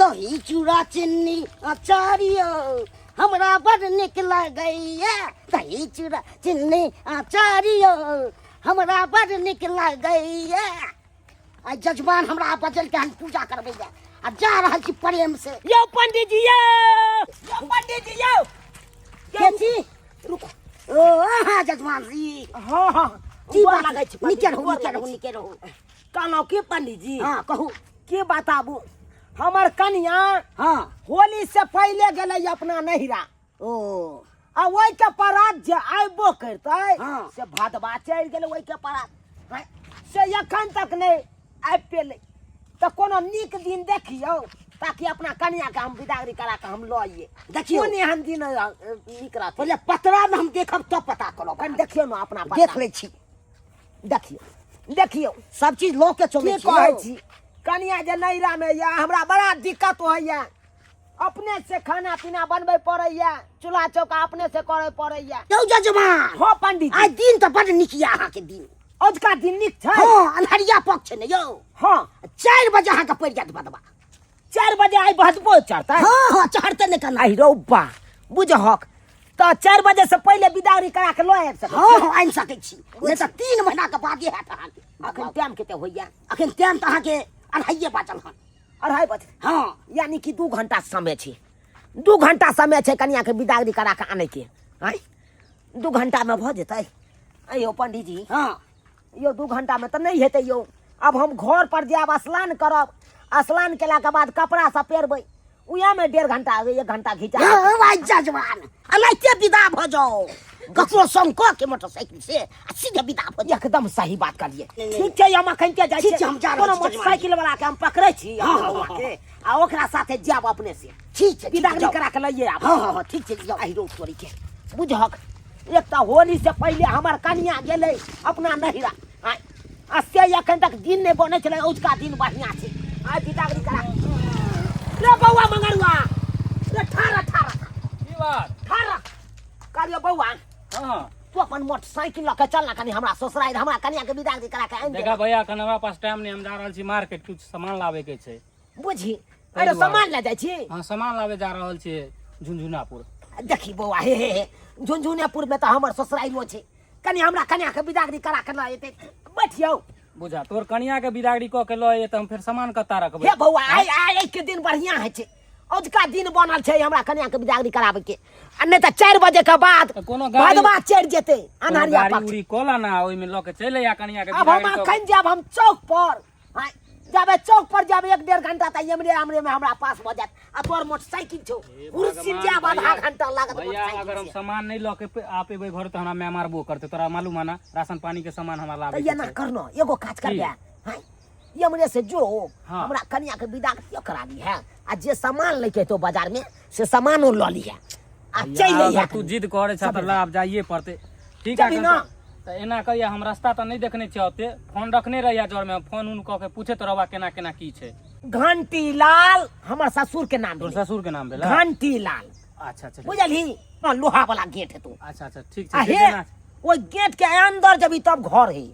दही चूड़ा चिन्नी अचारियो हमरा बड़ नीक लगैया। दही चूड़ा चिन्नी अचारियो हमरा बड़ नीक लगैया। आ जजमान हमरा बजल के हम पूजा करबैया आ जा रहल छी प्रेम से। यौ पंडित जी यौ, यौ पंडित जी यौ। के छी? रुको। ओ अहाँ जजमान जी। हाँ हाँ। की गोर बात लागै छी नीके पंडित जी, रहू, गोर नीके लागै रहू, छी। नीके रहू। कहलहुँ की पंडित जी? हाँ कहू। की बताबू, हमर कनिया हाँ होली से पहले गेलै अपना नैहरा। ओ आ ओहि के परात जे आबो करतै हाँ। से भदवा चढ़ि गेलै ओहि के परात। हैं, से एखन तक नहि आबि पेलै। तऽ कोनो नीक दिन देखियौ ताकि अपना कनिया के हम विदागरी करा के हम लऽ अइयै। देखियौ। कोन एहन दिन नीक रहतै? पहिले पतरा में हम देखब तब पता करब। कनि देखियौ ने अपना पतरा। देख लै छी। देखियौ देखियौ। सब चीज लऽ के चलै की छी। कहै छी, कनिया जे नैहरा में यऽ हमरा बड़ा दिक्कत होइया। अपने से खाना पीना बनबै पड़ैया, चूल्हा चौका अपने से करे पड़ैया। यौ जजमान। हाँ पंडित जी। आइ दिन तऽ बड नीक यऽ अहाँके दिन। अजुका दिन नीक छै? हाँ, अन्हरिया पक्ष ने यौ। हाँ। 4 बजे अहाँके पड़ि जायत बदबा। 4 बजे आइ बदबो चढ़तै? हाँ हाँ चढ़तै ने कना। आइ रौ बा, बुझहक तऽ 4 बजे से पहिले विदागरी करा के लऽ आबि सकै हाँ हाँ आनि सकै छी, नहि तऽ 3 महीना के बादे हैत अहाँके। अखन टाइम कते होइया? अखन टाइम तऽ अहाँके 2:30 बाजल हन। 2:30 बजे? हाँ। यानी कि 2 घंटा समय छै। 2 घंटा समय छै कनिया के विदागरी करा के आनै के। आँय, 2 घंटा में भऽ जेतै? अयौ पंडीजी। हाँ। यौ 2 घंटा में तऽ नहि हेतै यौ। अब हम घर पर जायब, स्नान करब, स्नान केला के बाद कपड़ा सब पहिरबै, उएह में 1.5 घंटा 1 घंटा घिचा यौ, भाइ जजमान, एनाहिते विदा भऽ जाउ ककरो संग कऽ के मोटरसाइकिल से आ सीधे विदा भऽ जाउ। एकदम सही बात कहलियै। नहीं, नहीं। ठीक छै, हम अखन के जाइ ठीक छी। छै, हम जा रहल कोनो छी, जजमान। मोटरसाइकिल वाला के हम पकड़ै छी, हाँ, अपना हाँ, बौआ हाँ, के, आ ओकरा साथे जायब अपने से। ठीक छै, ठीक छै, विदागरी जाउ। करा के लइए आब। हाँ, हाँ, हाँ, ठीक छै, जाउ। आहि रौ तोरी के। बुझहक, एक तऽ होली से पहिले हमर कनिया गेलै अपना नैहरा, आ से एखन तक दिन नहि बनै छलै, औजका दिन बढ़िआँ छै। आइ विदागरी करा रे बौआ मंगरुआ रे, ठार ठार। की बात? ठार कहलियौ बौआ। हाँ। तू अपन मोटरसाइकिल लऽ के चल ना कनी हमरा ससुरारि, हमरा कनिया के विदागरी करा के आनि दे। देखा भैया, एखन हमरा पास टाइम नहीं, हम जा रहल छी मार्केट, कुछ सामान लाबे के छै। बुझी, ताहि अरे दुआरे। सामान लए जाइ छी? हाँ, सामान लाबे जा रहल छी झुनझुनापुर। देखी बौआ, हे हे हे, झुनझुनेपुर में तऽ हमर ससुरारियो छै, कनी हमरा कनिया के विदागरी करा के लऽ एतै। बैठियौ। बुझा, तोर कनिया के विदागरी कऽ के लऽ एतै तऽ हम फेर सामान कतऽ रखबै? हे बौआ, आइ आइ के दिन बढ़िया होइ छै, अजुका दिन बनल छै हमरा कनिया के विदागरी कराबै के, आ नहि तऽ 4 बजे के बाद तऽ कोनो गाड़ी भदवा चढ़ि जेतै कोनो अन्हरिया गाड़ी पक्ष। उड़ी कऽ ला ना, ओहिमे लऽ के चलि अइहा कनिया के अब हम विदागरी कऽ के। अखन जायब हम चौक पर, आँय, जाबे चौक पर जाबे 1-1.5 घंटा तऽ एमरे एमरे में हमरा पास भऽ जायत। आ तोहर मोटरसाइकिल छौ, हे कुर्सी भगवान, जायब आधा भैया, घंटा लागत भैया, मोटरसाइकिल अगर हम से। सामान नहीं लऽ के आ पेबै घर तऽ हमरा माय मारबो करतै, तोरा मालूम है ना, राशन पानी के सामान हमरा लाबै तऽ के एना छै। करनो, एगो काज की? करबै, आँय, एमरे से जो हाँ। हमरा कनिया के विदा करा ली है, आ जे सामान लैके हेतौ बाजार में से सामानो लऽ लिहे आ भैया, चलि अइहे। अगर तू जिद करै छह तऽ सबेरे। लाभ जाइए पड़तै। ठीक है जेबही ना? तऽ एना कहिया, हम रास्ता तऽ नहि देखने छियै ओते, फोन रखने रहिया जर में, फोन उन कऽ के पूछैत रहबा केना केना की छै। घंटी लाल हमर ससुर के नाम तोर भेलै। ससुर के नाम भेलै? घंटी लाल। अच्छा अच्छा। बुझलही? हाँ, लोहा वाला गेट हेतौ। अच्छा अच्छा, ठीक आ छै। हे, जेना ओहि गेट के अंदर जबी तब घर है,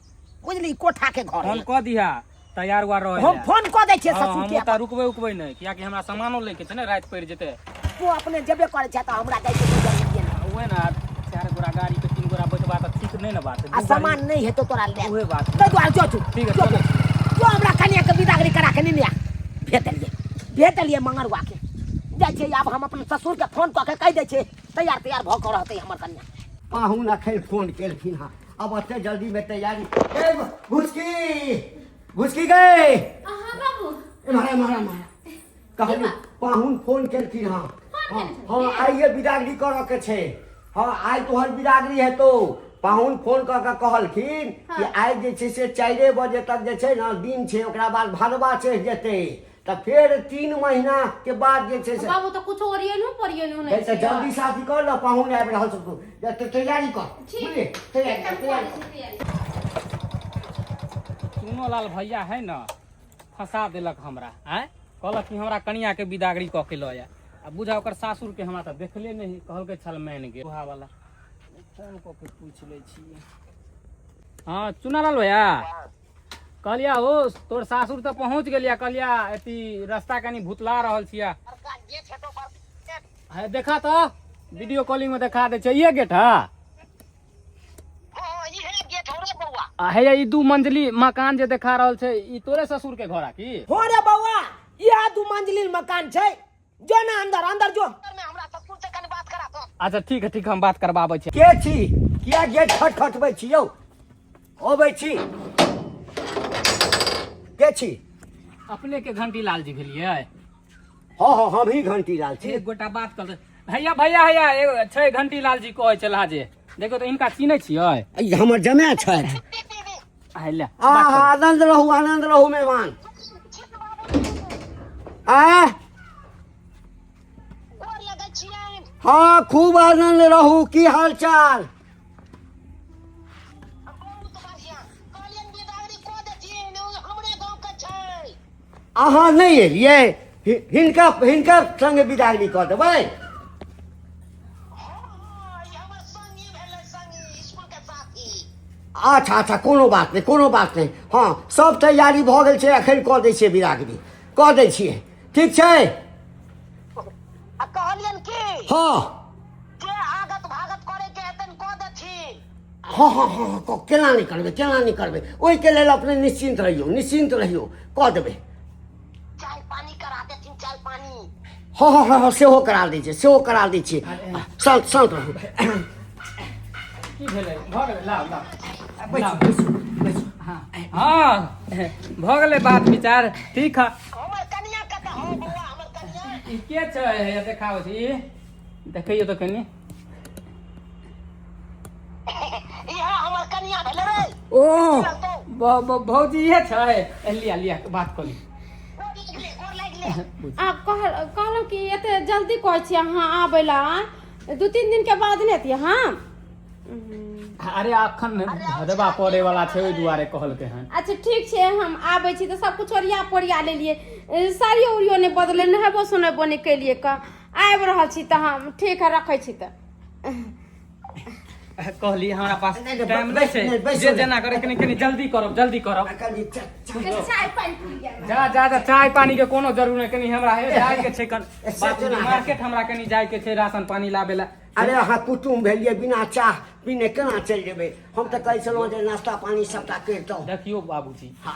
बुझली, कोठा के घर फोन है। कऽ दिहा, तैयार उआर रहै हम लए। फोन कऽ दै छियै हाँ, ससुर हम के। ओतऽ रुकबै उकबै नहि, कियाकि हमरा सामानो लैके छै ने, राति पड़ि जेतै। तू अपने जेबे करै छै तऽ हमरा जाइ के कोइ जरूरी नहि। उहे ने, 4 गोरा गाड़ी पे 3 गोरा बैठबा तऽ ठीक नहि ने बात। आ दू गाड़ी- सामान नहि हेतौ तोरा ले। उहे बात। ताहि दुआरे जो तू। ठीक है, जो चलै। जो हमरा कनिया के विदागरी करा के नेने आ। भेज देलियै, भेज देलियै मंगरुआ के। जाइ छियै आब हम अपन ससुर के फोन कऽ के कहि दै छियै, तैयार तैयार भऽ कऽ रहतै हमर कनिया। पाहुन अखन फोन केलखिन हँ, अब एते जल्दी में तैयारी। ए घुसकी, घुसकी गए। अहाँ बाबू। एम्हर एम्हर एम्हर। कहली पाहुन फोन केलखिन हँ। हाँ हाँ, आइए बिदागरी करऽ के छै। हाँ, आइ तोहर बिदागरी हेतौ। पाहुन फोन कऽ के कहलखिन कि आइ जे छै से 4 बजे तक जे छै ने दिन छै, ओकरा बाद भदवा चढ़ि जेतै, तऽ फेर 3 महीना के बाद जे छै से बाबू तऽ कुछो ओरियनो परियनो नहि तऽ छै। जल्दी शादी कर ल, पाहुन आबि रहल छौ, तऽ तैयारी कर। ठीक। बुझलियै? तैयारी कर, तैयारी कर। तैयारी। चुनोलाल भैया है न, फंसा देलक हमरा। आँय, कहलक कि हमरा कनिया के बिदागरी कऽ के लऽ आय, आ बुझा ओकर सासुर के हमरा तऽ देखले नहि, कहलकै छल मानि गेल। लोहा वाला फोन कऽ के पूछि लै छियै। हाँ चुनालाल भैया, कहलिया हो तोर सासुर तऽ पहुँच गेलिया, कहलिया अथी रास्ता कनि भुतला रहल छिया। हे देखा तऽ वीडियो कॉलिंग में देखा दै छै, इहे गेट है? आ हे ई दू मंजिली मकान जे देखा रहल छै, ई तोरे ससुर के घर आ की? हो रे बौआ, इएह दू मंजिल मकान छै। जो ना अंदर, अंदर जो। अच्छा ठीक है, ठीक है, हम बात करबाबै छी। के छी? किया गेट खटखटबै छी यौ? अबै छी। के छी? अपने के घंटी लाल जी भेलियै? हँ हँ, हम ही घंटी लाल छी। एक गोटा बात कर भैया, भैया भैया, एगो छै घंटी लाल जी कहै छलाह जे देखो तऽ हिनका चिन्है छियै? ई हमर जमाय छथि। आ ले। आ आनंद रहू, आनंद रहू मेहमान। आ हँ, खूब आनंद रहू। की हाल चाल? अहाँ नहि एलियै? हिनका हिनका संगे विदागरी कऽ देबै। अच्छा अच्छा, कोनो बात नहि, कोनो बात नहि। हँ, सब तैयारी भऽ गेल छै, एखन कऽ दै छियै, विदागरी कऽ दै छियै। ठीक छै। आ कहलियनि की जे आगत भागत करे के हेतनि कऽ देथिन। हँ हँ हँ हँ, केना नहि करबै, केना नहि करबै। ओहिके लेल अपने निश्चिन्त रहियौ, निश्चिन्त रहियौ, कऽ देबै। चाय पानी करा देथिन, चाय पानी। हँ हँ हँ हँ, सेहो करा दै छियै, सेहो करा दै छियै। शान्त शान्त रहू। की भेलै? भऽ गेलै, लाउ लाउ। बैसू बैसू बैसू। हँ हँ, भऽ गेलै बात विचार, ठीक है। हमर कनिया कतऽ हौ बौआ, हमर कनिया? ई के छै? हे देखाबै छी, ई देखैयौ तऽ कनि। इएह हमर कनिया भेलै रे। ओ भौजी इहे छै? ए, लिया लिया, बात कऽ ली। गोर लागि ले, गोर लागि ले। आ कहलहुँ कि एते जल्दी कहै छी अहाँ आबै लए, 2-3 दिन के बाद नहि एतियै हम? अरे अखन भदवा पड़े वाला छै, ओहि दुआरे कहलकै हन। अच्छा ठीक छै, हम आबै छी। तऽ सब कुछ ओरिया पोरिया लेलियै, साड़ियो उड़ियो नहि बदलै, नहेबो सोनेबो नहि केलियै कऽ आबि रहल छी। तऽ हम ठीक है, रखै छी। तऽ कहली हमरा पास नहि, नहि, टाइम नहि छै। नहि, बैसू जे नहि। जेना करे, कनि कनि जल्दी करब, जल्दी करब। कनि चाय पानि पी लिअ। जा जा जा, चाय पानी के कोनो जरूर नहि, कनि हमरा हे जाय के छै कन से बाबूजी केना? मार्केट हमरा कनि जाय के छै राशन पानी लाबे ला। अरे अहाँ कुटुम्ब भेलियै, बिना चाह पीने केना चलि जेबै? हम तऽ कहै छलहुँ जे नाश्ता पानी सबटा करितहुँ। देखियौ बाबूजी, हँ।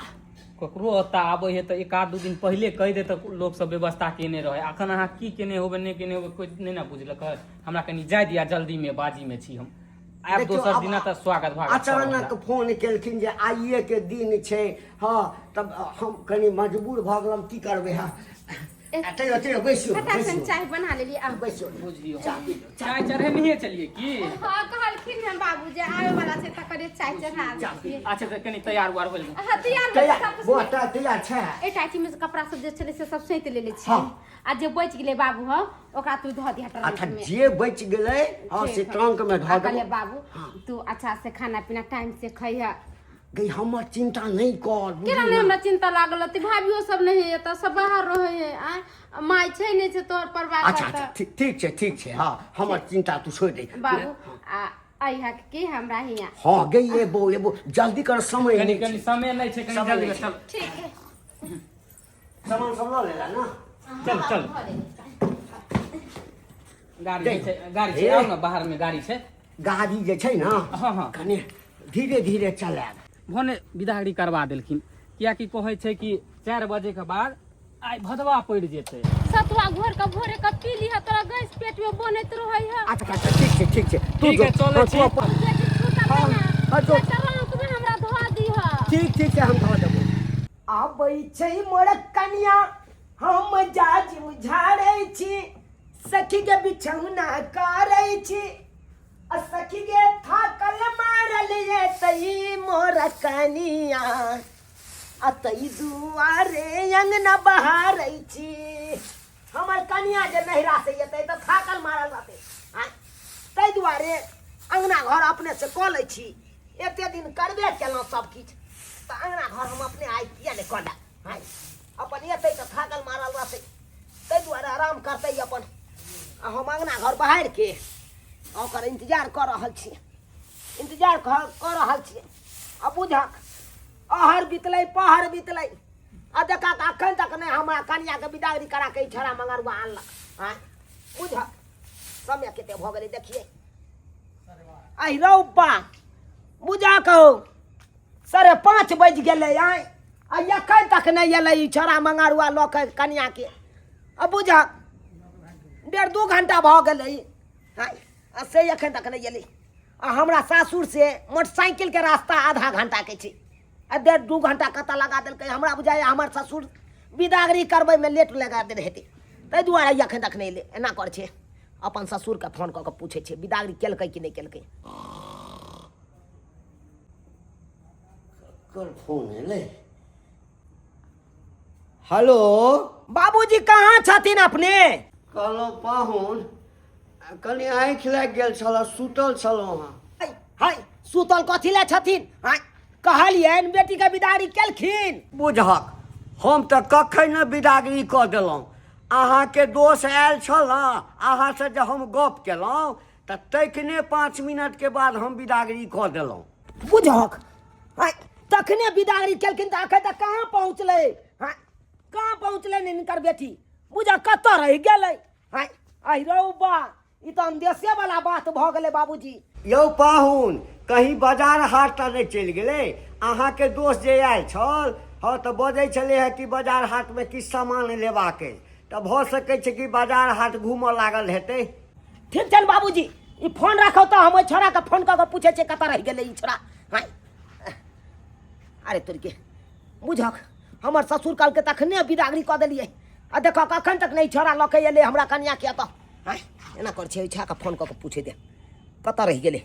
ककरो ओतऽ आबै है तऽ एक आध दू दिन पहिले कहि दे तऽ लोक सब व्यवस्था केने रहे। अखन अहाँ की केने होबै, नहि केने होबै, कोइ नहि ने बुझलक है। हमरा कनि जाय दिया, जल्दी में बाजी में छी हम। आयब देखियौ, दोसर आब दिना तऽ स्वागत भागत करब अचानक हमरा। फोन केलखिन जे आइए के दिन छै। हँ, तब हम कनि मजबूर भऽ गेलहुँ, की करबै। हँ, तैयो तैयो बैसियौ। फटाक से बैसियौ। चाय बना लेलियै आ बैसियौ। बुझियौ। चाह पी लियौ। चाय चढ़ेनहिए चलिए की? हँ, कहलखिन हन बाबू जे आबै वाला छै तऽ कनि चाय चढ़ा दै। अच्छा, तऽ कनि तैयार उआर होल। हँ, तैयार भेल तैयार सब कुछ। बौआ, तैयार छै। एहि टाइम में कपड़ा सब जे छलै से सब सैंत लेले छियै। आ जे बचि गेलै बाबू हौ, ओकरा तू धऽ दिहा ट्रंक अच्छा में। जे बचि गेलै हँ से ठीक है। ट्रंक में धऽ आ कहलियै देबो। बाबू, तू अच्छा से खाना पीना टाइम से खइह। गई, हमर चिंता नहि कर। केना नहि हमरा चिंता लागल रहतै? भाभियो सब नहि है एतऽ, सब बाहर रहै है। आ माय छै नहि छै तोहर परवाह अच्छा करतै। अच्छा, ठीक ठीक छै, ठीक छै। हँ, हमर चिंता तू छोड़ि दे। बाबू, आ अइहा की हमरा हियाँ? हँ गई, एबो एबो, जल्दी कर, समय कनि नहि कनि छै। समय नहि छै, कनि समय जल्दी नहि छै। चल। ठीक है। सामान सब लऽ लेला ना? चल चल, गाड़ी देख। छै, गाड़ी छै। हे। आउ ने, बाहर में गाड़ी छै। गाड़ी जे छै ने, हँ हँ। कनि धीरे धीरे चलायब। भने बिदागरी करवा देलखिन, कियाकि कहै छै कि 4 बजे के बाद आइ भदवा पड़ि जेतै। सतुआ घोर के भोरे के पी लिह, तोरा गैस पेट में बनैत रहै है। अच्छा अच्छा, ठीक छै, ठीक छै। तू ठीक जो। है, चलै हँ, तू छी। अपन जे चीज छूटल है ने, हाँ, जो। से ट्रंक में हमरा धऽ दिह। ठीक ठीक छै, हम धऽ देबो। आबै छै मोर कनिया, हम जाजिम झाड़ै छी, सखी के बिछौना करै छी, आ सखी के थाकल मारल ये तई मोर कनिया, आ तई दुआरे अंगना बहारै छी। हमर कनिया जे नैहरा से एतै तऽ थाकल मारल रहतै, आँय, ताहि दुआरे अंगना घर अपने से कऽ लै छी। एते दिन करबे केलहुँ सब किछु, तऽ अंगना घर हम अपने आइ किया नहि कऽ लेब? आँय, अपन एतै तऽ थाकल मारल रहतै, ताहि दुआरे आराम करतै अपन, आ हम अंगना घर बहारिके ओकर इंतजार कऽ रहल छी, इंतजार कऽ रहल छी। आ बुझक अहर बितलै पहर बितलै आ देखा अखन तक नहि हमरा कनियाके बिदागरी करा के ई छड़ा मंगरुआ आनलक। आँय बुझ समय कते भऽ गेलै देखिए। आइ रौ बा बुझा कहो 5:30 बजि गेलै। आँय आ एखन तक नहि एलै ई छड़ा मंगरुआ लऽ के कनियाके। आ बुझ 1.5-2 घंटा भऽ गेलै। आँय आ से एखन तक नहि एलै। आ हमरा सासुर से मोटरसाइकिल के रास्ता आधा घंटा के छै आ 1.5-2 घंटा कतऽ लगा देलकै। हमरा बुझाइए हमर ससुर बिदागरी करबैमे लेट लगा देने हेतै, ताहि दुआरे एखन तक नहि एलै। एना कर छै अपन ससुरके फोन कऽ कऽ पूछै छै बिदागरी केलकै कि नहि केलकै। ककर फोन एलै? हेलो बाबूजी कहाँ छथिन अपने? कहलहुँ पाहुन कनि आँखि लागि गेल छल, सुतल छलहुँ हँ। हाय सुतल कथी लए छथिन? कहलियनि बेटीके बिदागरी केलखिन। बुझहक हम तऽ कखन ने बिदागरी कऽ देलहुँ। अहाँके दोष आयल छल ने, अहाँसँ जे हम गप केलहुँ तऽ तखने 5 मिनटके बाद हम बिदागरी कऽ देलहुँ। बुझहक तखने बिदागरी केलखिन तऽ अखन तक कहाँ पहुँचलै? कहाँ पहुँचलै हिनकर बेटी? बुझ कतऽ रहि गेलै? आइ रौ बा ई तऽ अंदेशे वाला बात भऽ गेलै बाबूजी। यौ पाहुन कहीं बाजार हाट तऽ नहि चलि गेलै? अहाँके दोस्त जे आयल छल हँ तऽ बजै छलै हँ कि बाजार हाटमे किछु सामान लेबाक अछि, तऽ भऽ सकै छै कि बाजार हाट घूमऽ लागल हेतै। ठीक छनि बाबूजी, ई फोन राखौ तऽ हम ओहि छोड़ाके फोन कऽ कऽ पूछै छियै कतऽ रहि गेलै ई छोड़ा। अरे तोरीके बुझक हमर ससुर कहलकै तखने बिदागरी कऽ देलियै आ देखऽ अखन तक नहि छोड़ा लऽ के एलै हमरा कनियाके एतऽ। एना कर छै ओहि फोन कऽ कऽ पूछै दे कतऽ रहि गेलै।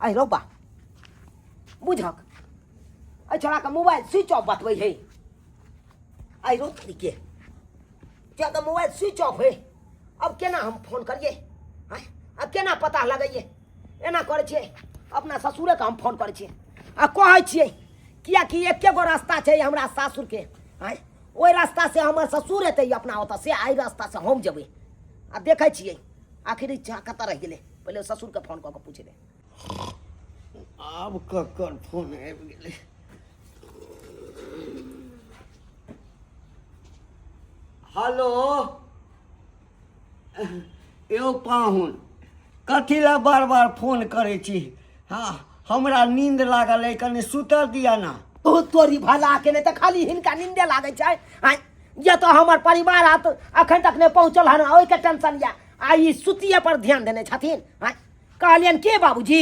आइ रौ बा बुझक एहि छोड़ाके मोबाइल स्विच ऑफ बतबै है। आइ रौ तोरीके छोड़ाके मोबाइल स्विच ऑफ है, अब केना हम फोन करियै? आब केना पता लगैयै? एना करै छियै अपना ससुरेके हम फोन करै छियै आ कहै छियै किएकि एके गो रास्ता छै हमरा सासुरके। आँय ओहि रास्तासँ हमर ससुर एतै अपना ओतऽ से, एहि रास्तासँ हम जेबै आ देखै छियै आखिर ई कतऽ रहि गेलै। पहिले ससुरके फोन कऽ कऽ पूछि ले। आब ककर फोन आबि गेलै? हेलो यौ पाहुन कथी लए बार बार फोन करै छी? हँ हमरा नींद लागल अइ, कनि सुतऽ दिअ ने। ओ तोरी भला के नहि तऽ खाली हिनका नींदे लागै छै। आँय जे तऽ हमर परिवार आत अखन तक नहि पहुँचल हन ओहिके टेंशन यऽ आ ई सुतिए पर ध्यान देने छथिन। आँय कहलियनि के बाबूजी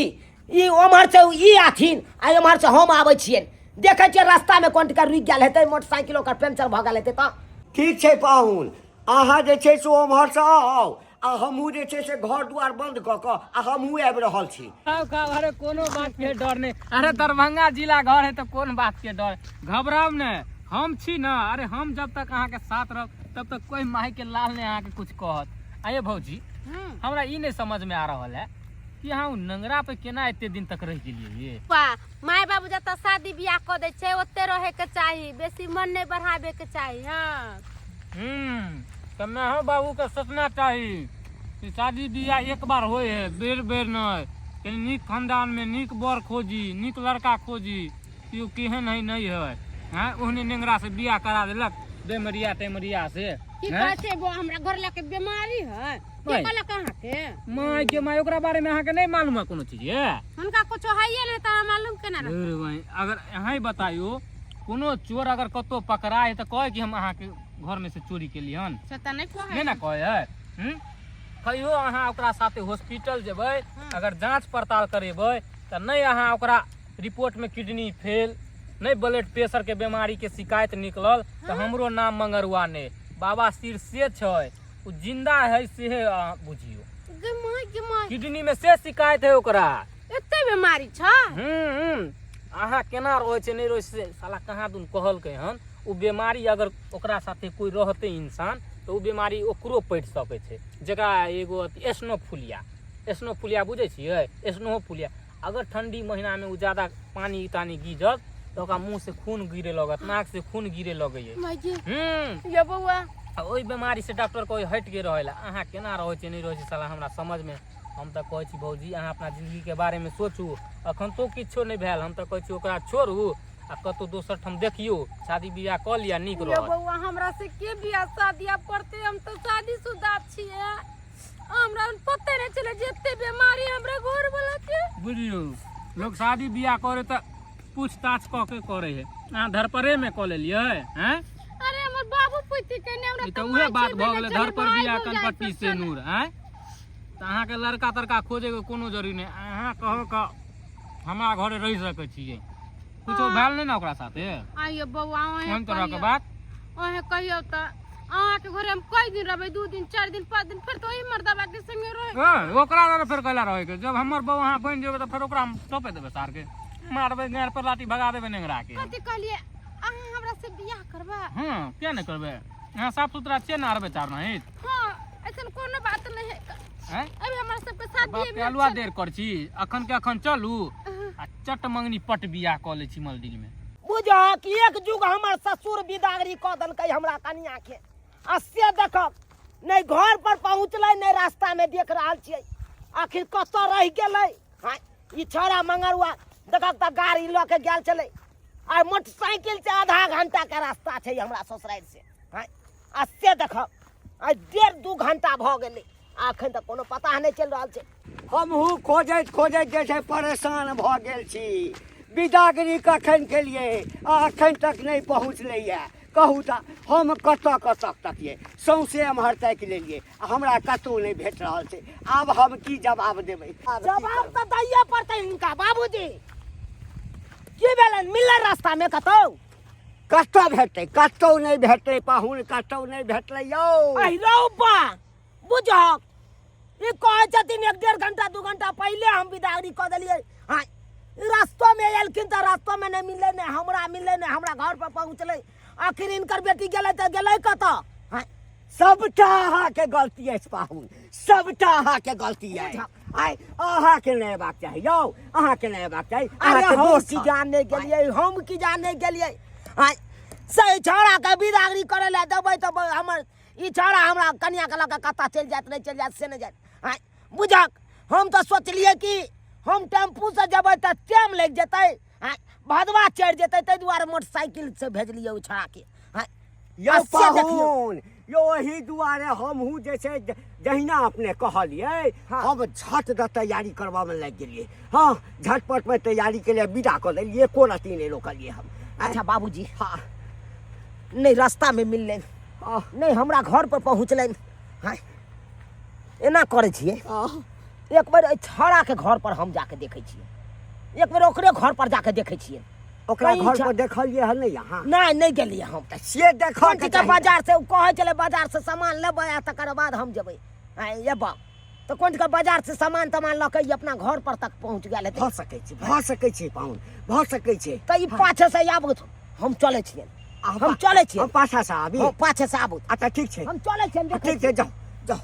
ई ओम्हर से ई आथिन आ एम्हर से हम आबै छियनि, देखै छियै रास्तामे कोन टिका रुकि गेल हेतै मोटरसाइकिल ओकर पंचर भऽ गेल हेतै तऽ। ठीक छै पाहुन, अहाँ जे छै से ओम्हरसँ आउ आ हमहूँ जे छै से घर दुआर बंद कऽ कऽ आ हमहूँ आबि रहल छी। खाउ खाउ, अरे कोनो बात के डर नहीं। अरे दरभंगा जिला घर है तो कोन बात के डर, घबराउ ने, हम छी ना। अरे हम जब तक अहाँ के साथ रहब तब तक कोई माई के लाल नहीं अहाँ के कुछ कहत। आये भौजी हमरा ई नहीं समझ में आ रहल है कि अहाँ उ नंगरा पे केना एते दिन तक रह गेलिए ये? माय बाबू जतऽ शादी बियाह कऽ दै छै ओते रहे के चाही, बेसी मन नहीं बढ़ावे के चाही। हाँ तऽ मायो बाबू के सोचना चाही कि शादी बियाह एक बार होय है, बेर बेर नहीं। कनि नीक खानदान में नीक बर खोजी, नीक लड़का खोजी, कि ओ केहन है नहीं है। हाँ ओहने नेंगरा से बियाह करा देलक बेमरिया टेमरिया से। की कहै छै बौआ, हमरा घर लके बीमारी है के माय। कहलक अहाँके? माय के माय, ओकरा बारे में अहाँके नहीं मालूम है कोनो चीज ये? हुनका कुछो है नहीं तऽ मालूम केना रहतै? अरे भाई, अगर अहाँ ही बताइयो कोनो चोर अगर कतौ पकड़ाए तऽ कहै कि हम अहाँके घर में से चोरी केली हन? से तऽ नहि कहै। नहीं ना कहै है। कहियो अहाँ ओकरा साथे हॉस्पिटल जेबै, अगर जांच पड़ताल करेबै तऽ नहीं अहाँ ओकरा रिपोर्ट में किडनी फेल, नहीं ब्लड प्रेशर के बीमारी के शिकायत निकलल तऽ हमरो नाम मंगरुआ नहीं। बाबा सिर से छै, उ जिंदा है से अहाँ बुझियो। गे माय, गे माय। किडनी में से शिकायत है ओकरा। एते बीमारी छै? अहाँ केना रहै छै नहीं रहै छै साला कहाँ दुन कहलकै हन। उ बीमारी अगर ओकरा साथे कोई रहतै इंसान तऽ उ बीमारी ओकरो पड़ि सकै छै। जकरा एगो अथी एस्नोफुलिया, एस्नोफुलिया बुझै छियै? एस्नोफुलिया अगर ठंडी महीना में उ ज्यादा पानी तानी गिजत तऽ ओकरा मुँह से खून गिरे लगत, नाक से खून गिरे लगैए। ये बौआ आ ओहि बीमारी से डॉक्टर कोई हटि के रहै ला। अहाँ केना रहै छै नहीं रहै छै साला हमरा समझ में हम तऽ कहै छी भौजी, अहाँ अपना जिन्दगीके बारेमे सोचू। अखन तो किछो नहि भेल। हम तऽ कहै छी ओकरा छोड़ू आ कतहु दोसर ठाम देखियौ, शादी बियाह कऽ लिअ, नीक यौ रहत। बौआ, हमरा से के बियाह शादी आब करते? हम तऽ शादीशुदा छियै। हमरा पते नहि छलै जे एते बीमारी हमरा घर वाला के। बुझियौ, लोक शादी बियाह करे तऽ पूछताछ कऽ के करे है, अहाँ धरपरेमे कऽ लेलियै हैं। अरे हमर बाबू पुति के ने हमरा। ई तऽ तऽ उहे माय बात छेबे भऽ नहि गेलै छलै, धर पर भाय बियाह भौजाइ कनपट्टी सब से छलै। नूर आँय। तऽ अहाँके लड़का तड़का खोजैके कोनो जरूरी नहि। अहाँ कहो कऽ हमरा घरे रहि सकै छियै, कुछो भेल नहि ने ओकरा साथे। आइयो बौआ, अहें कोन तरहके कहियौ। बात? अहें कहियौ तऽ अहाँके घरे हम कई दिन रहबै? 2 दिन, 4 दिन, 5 दिन, फेर तऽ ओही मर्दबा के संगे रह। ए, ओकरा लग फेर कैला रहैके, जब हमर बहू अहाँ बनि जेबै तऽ फेर ओकरा हम सौंपे देबै सारके, मारबै गाँड़ पर लाठी, भगा देबै नेंगरा के। कथी कहलियै? अहाँ हमरा से बियाह करबै? हँ, किया नहि करबै? अहाँ साफ सुथरा छियै ने, अरबे चार नहीं? हाँ, ऐसन कोनो बात नहीं है। हैं? अभी हमरा सबके शादी बाप के अलुआ, देर कर छी, अखन के अखन चलू आ चट मंगनी पट बियाह कऽ लै छी मलदिन में। बुझह कि एक जुग हमर ससुर बिदागरी कऽ देलकै हमरा कनिया के, आ से देखक नहि घर पर पहुँचलै, नहि रास्ता में देख रहल छियै। आखिर कतऽ रहि गेलै? हाँ, ई छौड़ा मंगरुआ देखक तऽ गाड़ी लऽ के गेल छलै आ मोटरसाइकिल से आधा घंटा के रास्ता छै हमरा ससुरारि से। हाँ, आ से देखक आ 1.5 2 घंटा भऽ गेलै आ अखन तक कोनो पता नहि चलि रहल छै। हमहूँ खोजैत खोजैत जे छै परेशान भऽ गेल छी। बिदागरी कखन केलियै आ अखन तक नहि पहुँचलैए। कहू तऽ हम कतऽ कतऽ तकियै? सौँसे एम्हर ताकि लेलियै आ हमरा कतहु नहि भेट रहल छै। आब हम की जवाब देबै? आब की जवाब करबै? तऽ दैये पड़तै हिनका। बाबूजी, की भेलनि? मिललै रास्तामे कतौ? कतऽ भेटतै? कतहु नहि भेटतै पाहुन, कतहु नहि भेटलै यौ। अहि रौ बा, बुझहक ई कहै छथिन 1.5 घंटा 2 घंटा पहिले हम बिदागरी कऽ देलियै। हाँ, ई रास्तोमे एलखिन तऽ रास्तोमे नहि मिललै, नहि हमरा मिललै, नहि हमरा घर पर पहुँचलै। आखिर हिनकर बेटी गेलै तऽ गेलै कतऽ? हाँ। सबटा अहाँके गलती अछि पाहुन, सबटा अहाँके गलती अछि। आइ अहाँके नहि अयबाक चाही यौ, अहाँके नहि अयबाक चाही। अरे अहाँके हम दोष की छल। जाने गेलियै, हम की जाने गेलियै? आँय, से छौड़ाके बिदागरी करै लए देबै तऽ हमर ई छौड़ा हमरा कनियाके लऽ कऽ कतऽ चलि जायत, नहि चलि जायत से नहि जायत। आँय बुझक, हम तऽ सोचलियै कि हम टेम्पूसँ जेबै तऽ टाइम लागि जेतै, आँय, भदवा चढ़ि जेतै, ताहि दुआरे मोटरसाइकिलसँ भेजलियै ओहि छौड़ाके। आँय, यौ आ से देखियौ। पाहुन यौ, एहि दुआरे हमहूँ जे छै जहिना अपने कहलियै, हम झट दऽ तैयारी करबामे लागि गेलियै। हँ, झटपटमे तैयारी के लिए विदा कऽ देलियै, एको रत्ती नहि रोकलियै हम। अच्छा बाबूजी। हँ। नहि रास्तामे मिललनि, नहि हमरा घर पर पहुँचलनि। हाँ, एना करै छियै, एक बेर एहि छौड़ाके घर पर हम जाके देखै छियै, एक बेर ओकरे घर पर जाके देखै छियै। ओकरा कहीं घर छा- पर देखलियै हन नहि अहाँ? नहि, नहि गेलियै हम। तऽ से देखऽ कोन के चीजके चाही। बाजार से ओ कहै छलै बाजार से सामान लेबै आ तकर बाद हम जेबै। आँय एबा तऽ कोन चीजके बाजार से सामान तामान लऽ के ई अपना घर पर तक पहुँच गेल हेतै। भऽ सकै छै, भऽ सकै छै पाहुन, भऽ सकै छै। तऽ ई पाछे से आबू, हम चलै छियै। अहाँ हम चलै छियै। हम पाछा से आबी? हम पाछे से आबू। अच्छा, ठीक छै। हम चलै छियै, देखै। ठीक छै, जाउ जाउ,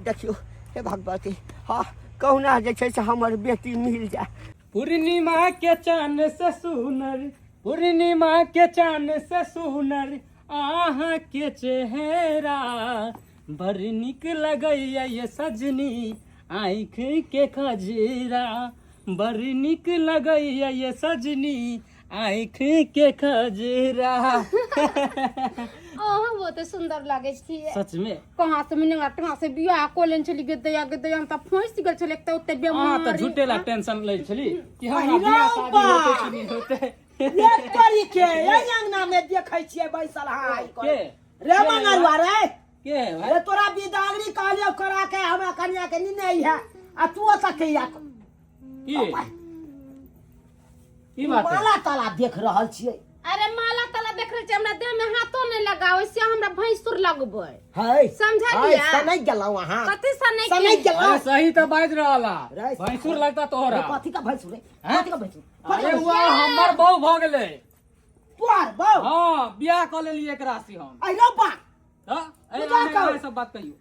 देखियौ। हे भगवती, हँ, कहुना जे छै से हमर बेटी मिल जाय। पूर्णिमा के चांद से सुनर, पूर्णिमा के चांद से सुनर अहाँ के चेहरा, बड़ नीक लगैया ये सजनी आँखि के खजरा, बड़ नीक लगैया ये सजनी आँखि के खजरा। अहाँ बहुते सुंदर लागै छियै। सच में? कहाँ से मिने कहाँ से बियाह कऽ लेने छली गे दैया, गे दैया, हम तऽ फँसि गेल छली। एक तऽ ओते अहाँ तऽ बेमारी झूठे ला टेंशन लै छली कि हमरा बियाह शादी होतै कि नहि होतै। एक तरीके एहि अंगना में देखै छियै बैसल हाय। के? रे मंगरुआ रे। के है भाई? रे, तोरा बिदागरी कहलियौ करा के हमरा कनिया के निने है आ तू ओतऽ के या की की बात है? माला ताला देख रहल छियै। अरे माला ताला देख रहल छियै, हमरा देह में हाथो नहि लगाबै से हमरा भैंसुर लगबै। है। समझलियै? सनै गेलहुँ अहाँ। कथी से? सनै नहि। गेलहुँ। अरे सही तऽ बाजि रहल है। रे, भैंसुर लगता तोहरा। रे, कथी का भैंसुर रे? हैं? कथी का भैंसुर? कथी का अरे भैंसुर? वह हमर बहू भऽ गेलै। तोहर बहू? हाँ, बियाह कऽ लेलियै एकरा से हम। अरे रौ बा। हाँ, अरे पूजा अहाँ करू। सब बात कहियौ।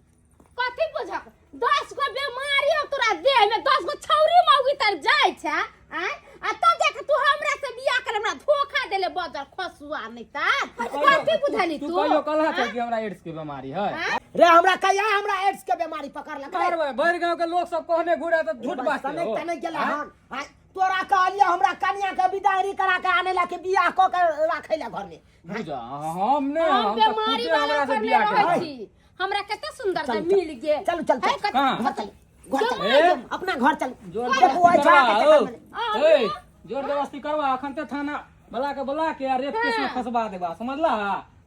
कथी बुझक? 10 गो बीमारी हो तोरा देह में, 10 गो छौरी मौगी तर जाय छै आँय, आ तब जाके तू हमरा से बियाह कर हमरा धोखा देले बजर खसुआ। नहीं त कथी बुझली तू तू? कहियो कहला था कि हमरा एड्स के बीमारी है? रे हमरा कहिया हमरा एड्स के बीमारी पकड़लक रे? मारबै भरि गाँव के लोक सब कहने घुरे तऽ झूठ बाजतै समय हो। तने गेला हन आँय, तोरा कहलियो हमरा कनिया के विदागरी करा के आने ला के बियाह क के राखे ला घर में। बुझा हम नहि, हम हम तऽ बीमारी खुदे वाला हमरा से पर बियाह रहै केलक। छी। हमरा कते सुंदर चल, से चल। मिल गेल। चलू चल है, चल। कते- कहाँ? घर चल, घर चल। ए? अपना घर चल। जोर देखू ओहि जबरदस्ती छोड़ा के करबा, चक्कर में। ओ। ए, जोर जबरदस्ती करबा अखन ते थाना बोला के बोला के आ रेप केस में हाँ। फंसवा देबा, समझला?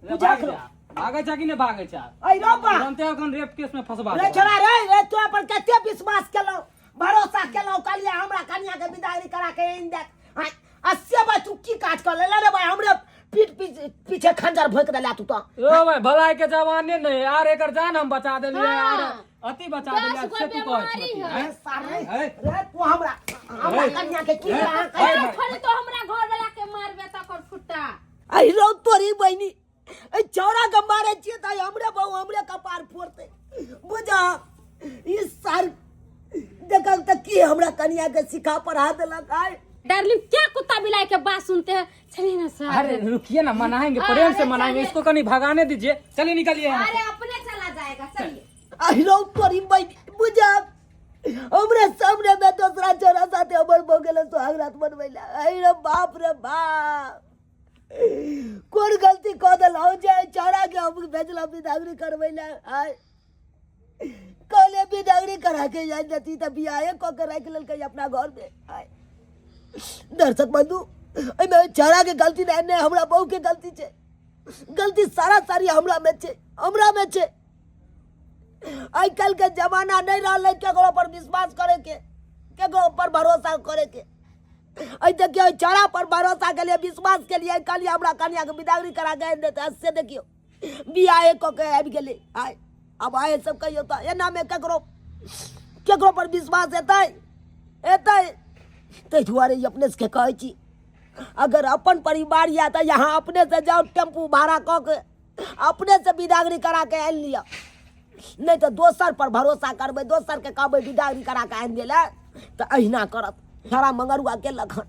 रे बुझा भाग करो। जा। भागै छा कि नहि भागै छा? ऐ रौ बा। तुरन्ते अखन रेप केस में फंसवा रे देबा। छोड़ा रे, रे तोरा पर कते विश्वास केलौ, भरोसा केलौ, कहलियै हमरा कनिया के विदागरी करा के आनि देत। आँय, आ से भाई तू की काज कऽ लेले रे भाई? हमरे पीठ पीछे खंजर भोंकि देला तू तऽ। ओ भाई, भलाई के जवाने नहीं यार, एकर जान हम बचा देलियै हाँ। यार, अति बचा देलियै, 10 गो से तू कहै बीमारी छी है। रे सार रे, है? रे तू हमरा हमरा है? कनिया के की है? कहाँ है? कहिया? अरे थोड़ी तो हमरा घर वाला के मारबे तकर फुट्टा। अहि रौ तोरी बहिनी, एहि छौड़ा के मारे छियै तऽ हमरे बहु हमरे कपार फोड़तै। बुझा ई सार देखल तऽ की हमरा कनिया के सिखा पढ़ा देलक आइ। डार्लिंग, क्या कुत्ता बिलाई के बात सुनते हैं? चलिए ना सर। अरे रुकिए ना, मनाएंगे, प्रेम से अरे मनाएंगे, चलिए। इसको कहीं भगाने दीजिए। चलिए निकलिए यहाँ से। अरे अपने चला जाएगा, चलिए। अहि रौ तोरी बहिनी, बुझा हमरे सामने में दोसरा छोरा साथे हमर भऽ गेल सोहाग रात मनबै लए। अहि रे बाप रे बाप, कोन गलती कऽ देलहुँ जे एहि छौड़ा के हम भेजलहुँ बिदागरी करबै लए? आइ कहलियै बिदागरी करा के आनि देती तऽ बियाहे कऽ के राखि लेलकै अपना घरमे। आइ दर्शक बंधु, एहिमे ओहि छौड़ाके गलती नहि, नहि हमरा बहुके गलती छै। गलती सारा सारी हमरामे छै, हमरामे छै। आइ काल्हिके जमाना नहि रहलै केकरो पर विश्वास करैके, केकरो पर भरोसा करैके। अइ देखियौ, छौड़ा पर भरोसा के लिए, विश्वास के लिए कहलियै हमरा कनिया के बिदागरी करा के आनि देतै, से देखियौ बियाहे कऽ के आबि गेलै। आइ आब आइ सब कहियौ तऽ एनामे केकरो केकरो पर विश्वास हेतै? हेतै? ताहि दुआरे ई अपने सबके कहै छी, अगर अपन परिवार यऽ तऽ यहाँ अपने से जाउ, टेम्पू भाड़ा कऽ के अपने से बिदागरी करा के आनि लिअ, नहि तऽ दोसर पर भरोसा करबै, दोसरके कहबै बिदागरी करा के आनि दै लए, तऽ अहिना करत। सारा मंगरुआ केलक हन।